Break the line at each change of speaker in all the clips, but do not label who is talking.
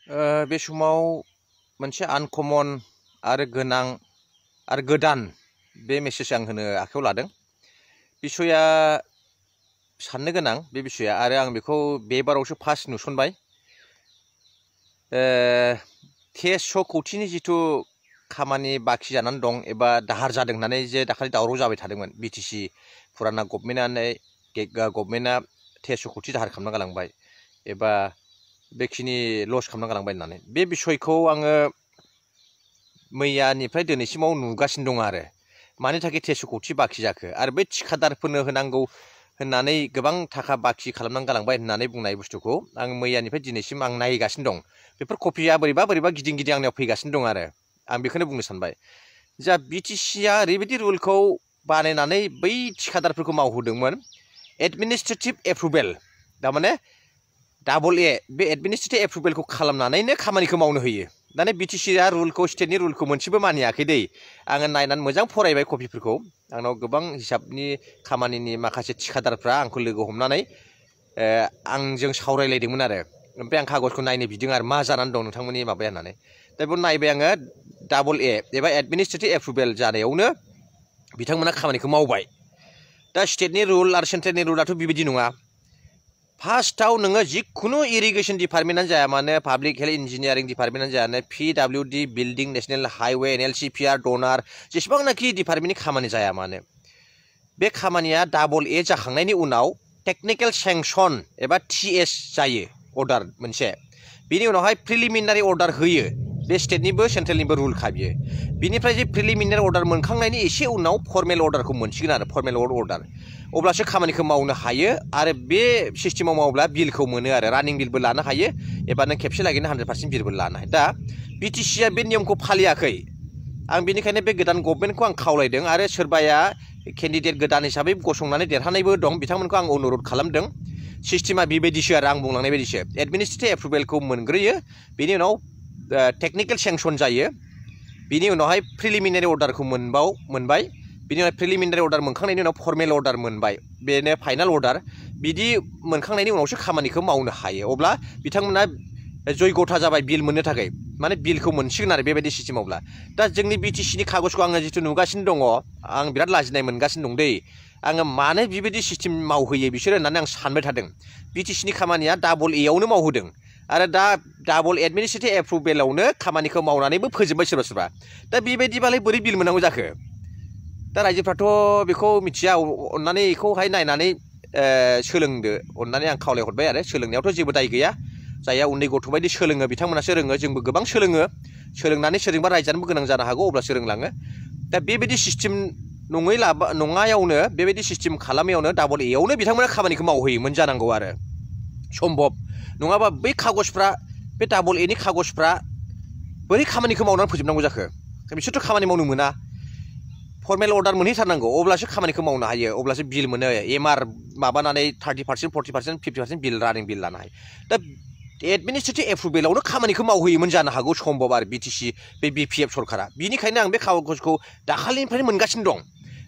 बे समाव मोनसे आनकमन आरो गोनां आरो गोदान बे मेसेज आं होनो आखायाव लादों। बिसया साननो गोनां बे बिसया आरो आं बेखौ बे बारावसो फार्स्ट नुसनबाय। टेस' कौटिनि जिथु खामानि बाखि जानानै दं एबा दाहार जादों होननानै जे दाखालि दावराव जाबाय थादोंमोन। बिटिसि फुराना गभर्नमेन्टआ 1300 कौटि दाहार खालामना गालांबाय एबा बेखिनि लस खालामना गालांबाय होननानै बे बिसयखौ आङो मैयानिफ्राय दिनैसिमाव नुगासिनो दं आरो मानि थाखाय 1300 कौटि बाखि जाखो आरो बै थिखादारफोरनो होनांगौ होननानै गोबां थाखा बाखि खालामनानै गालांबाय होननानै बुंनाय बुस्थुखौ आं मैयानिफ्राय दिनैसिम आं नायगासिनो दं। बेफोर कपिया बोरैबा गिदिं गिदिं आंनियाव फैगासिनो दं आरो आं बेखौनो बुंनो सानबाय। जा बिटिसिआ ओरैबायदि रुलखौ बानायनानै बै थिखादारफोरखौ मावहोदोंमोन एडमिनिस्ट्रेटिभ एप्रुभेल, थारमाने डाबल ए बे एडमिनिस्ट्रेटिभ एप्रुभेलखौ खालामनानैनो खामानिखौ मावनो होयो। दाने बिटिसिआ रुलखौ स्टेटनि रुलखौ मोनसेबो मानियाखै दै। आङो नायनानै मोजां फरायबाय कपिफोरखौ। आंनाव गोबां हिसाबनि खामानिनि माखासे थिखादारफ्रा आंखौ लोगो हमनानै आंजों सावरायलायदोंमोन आरो ओमफ्राय आं कागजखौ नायनो बिदों आरो मा जानानै दं नोंथांमोननि माबाया होननानै। दा बेयाव नायबाय आङो डाबल ए एबा एडमिनिस्ट्रेटिभ एप्रुभेल जानायावनो बिथांमोना खामानिखौ मावबाय। दा स्टेटनि रुल आरो सेन्ट्रेलनि रुलाथ' बेबायदि नङा। फार्स्टआव नोङो जिखुनु इरिगेसन डिपार्टमेन्टआनो जाया मानो, पाब्लिक हेल्थ इन्जिनियारिं डिपार्टमेन्टआनो जाया मानो, PWD, building, national highway, NLC, PR, डनार, जेसेबांनाखि डिपार्टमेन्टनि खामानि जाया मानो, बे खामानिया डाबल ए जाखांनायनि उनाव टेक्निकेल सेंसन एबा TS जायो अर्डार मोनसे। बिनि उनावहाय प्रिलिमिनारि अर्डार होयो। बे स्टेटनिबो सेन्ट्रेलनिबो रुलखा बियो। बिनिफ्राय जे प्रिलिमिनारि अर्डार मोनखांनायनि एसे उनाव फर्मेल अर्डारखौ मोनसिगोन आरो फर्मेल अर्डार। अब्लासो खामानिखौ मावनो हायो आरो बे सिस्टेमाव मावब्ला बिलखौ मोनो आरो रानिं बिलबो लानो हायो एबा नों खेबसे लागैनो 100% बिलबो लानो हायो। दा बिटिसिआ बे नियमखौ फालियाखै। आं बेनिखायनो बे गोदान गभर्नमेन्टखौ आं खावलायदों आरो सोरबाया केन्डिडेट गोदान हिसाबै गसंनानै देरहानायबो दं बिथांमोनखौ आं अनुरद खालामदों। सिस्टेमा बेबायदिसो आरो आं बुंलांनाय बायदिसो एडमिनिस्ट्रेटिभ एप्रुभेलखौ मोनग्रोयो, बिनि उनाव टेक्निकेल सेंसन जायो, बिनि उनावहाय प्रिलिमिनारि अर्डारखौ मोनबाय, बिनि उनाव प्रिलिमिनारि अर्डार मोनखांनायनि उनाव फर्मेल अर्डार मोनबाय, बेनो फाइनाल अर्डार। बिदि मोनखांनायनि उनावसो खामानिखौ मावनो हायो। अब्ला बिथांमोना जयगथा जाबाय बिल मोननो थाखाय, माने बिलखौ मोनसिगोन आरो बेबायदि सिस्टेमावब्ला। दा जोंनि बिटिसिनि कागजखौ आङो जिथु नुगासिनो दङ, आं बिराद लाजिनाय मोनगासिनो दं दै। आङो मानो बेबायदि सिस्टेम मावहोयो बिसोरो होननानै आं सानबाय थादों। बिटिसिनि खामानिया डाबल एआवनो मावहोदों आरो दा डाबल एडमिनिस्ट्रेटिभ एप्रुभेलावनो खामानिखौ मावनानैबो फोजोबबाय सोरबा सोरबा। दा बेबायदिबालाय बोरै बिल मोननांगौ जाखो? दा रायजोफ्राथ' बेखौ मिथिया। अननानै बेखौहाय नायनानै सोलोंदो अननानै आं खावलायहरबाय आरो सोलोंनायावथ' जेबो दाय गैया। जायहा उन्दै गथ' बायदि सोलोङो बिथांमोनासो रोङो, जोंबो गोबां सोलोंनानै सोरजोंबा रायजानोबो गोनां जानो हागौ, अब्ला सोलोंलाङो। दा बेबायदि सिस्टेम नङायावनो बेबायदि सिस्टेम खालामैयावनो डाबल एआवनो बिथांमोना खामानिखौ मावहोयोमोन जानांगौ आरो सम्भब। नङाबा बै कागजफ्रा, बे डाबल एनि कागजफ्रा बोरै खामानिखौ मावनानै फोजोबनांगौ जाखो? बिसोरथ' खामानि मावनो मोना। फर्मेल अर्डार मोनहैथारनांगौ, अब्लासो खामानिखौ मावनो हायो, अब्लासो बिल मोनो। MR माबानानै 30%, 40%, 50% बिल रानिं बिल लानो हायो। दा एडमिनिस्ट्रेटिभ एप्रुभेलावनो खामानिखौ मावहोयोमोन जानो हागौ सम्भब आरो बिटिसि बे BPF सरकारा। बिनिखायनो आं बे कागजखौ दाखालिनिफ्रायनो मोनगासिनो दं,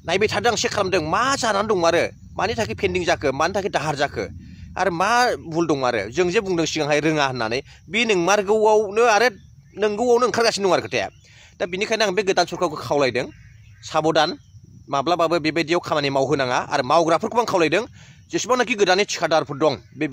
नायबाय थादों, आं चेक खालामदों मा जानानै दं आरो मानि थाखाय पेन्डिं जाखो, मानि थाखाय दाहार जाखो आरो मा भुल दं आरो जों जे बुंदों सिगांहाय रोङा होननानै, बे नोंमारगौआवनो आरो नंगौआवनो ओंखारगासिनो दं आरो खोथाया। दा बिनिखायनो आं बे गोदान सरकारखौ खावलायदों, साबधान, माब्लाबाबो बेबायदियाव खामानि मावहोनाङा आरो मावग्राफोरखौ आं खावलायदों जेसेबांनाखि गोदानै थिखादारफोर दं बे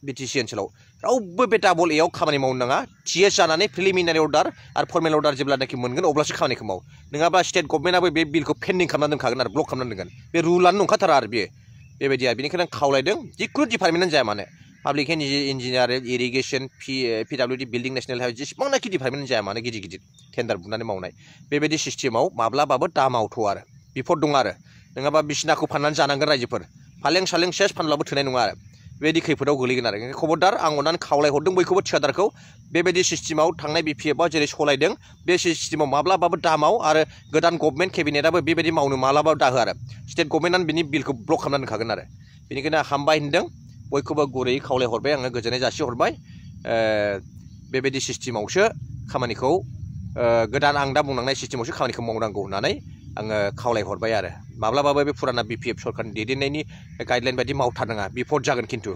BTC ओनसोलाव रावबो बे डाबल एआव खामानि मावनो नाङा। TS जानानै प्रिलिमिनारि अर्डार आरो फर्मेल अर्डार जेब्लानाखि मोनगोन अब्लासो खामानिखौ माव। नङाबा स्टेट गभर्नमेन्टआबो बे बिलखौ पेन्डिं खालामनानै दोनखागोन आरो ब्लक खालामनानै दोनगोन। बे रुलानो नंखाथारा आरो बेबायदि आरो। बेनिखायनो आं खावलायदों जिखुनु डिपार्टमेन्टआनो जाया मानो, public engineering, irrigation, PWD, building, national highway, जेसेबांनाखि डिपार्टमेन्ट जाया मानो गिदिर टेन्डार बुनानै मावनाय, बेबायदि सिस्टेमाव माब्लाबाबो दा मावथ' आरो बिफद दं आरो। नङाबा बिसिनाखौ फाननानै जानांगोन रायजोफोर, फालें सालें सेस फानब्लाबो थोनाय नङा आरो। बेबायदि खैफोदाव गोलैगोन आरो। खबरदार, आं अननानै खावलायहरदों बयखौबो थिखादारखौ, बेबायदि सिस्टेमाव थांनाय BPFआव जेरै सलायदों बे सिस्टेमाव माब्लाबाबो दामाव आरो गोदान गभर्नमेन्ट केबिनेटआबो बेबायदि मावनो माब्लाबाबो दाहो आरो। स्टेट गभर्नमेन्टआनो बिनि बिलखौ ब्लक खालामनानै दोनखागोन आरो। बेनिखायनो हामबाय होनदों, बयखौबो गुरैयै खावलायहरबाय, आङो गोजोननाय जासिहरबाय। बेबायदि सिस्टेमावसो खामानिखौ गोदान आं दा बुंलांनाय सिस्टेमावसो खामानिखौ मावनांगौ होननानै आङो खावलायहरबाय आरो। माब्लाबाबो बे फुराना BPF सरकारनि दैदेननायनि गाइडलाइन बायदि मावथारनाङा, बिफद जागोन खिन्थु।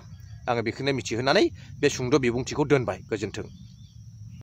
आङो बेखौनो मिथिहोनानै बे सुंद' बिबुंथिखौ दोनबाय। गोजोन्थों।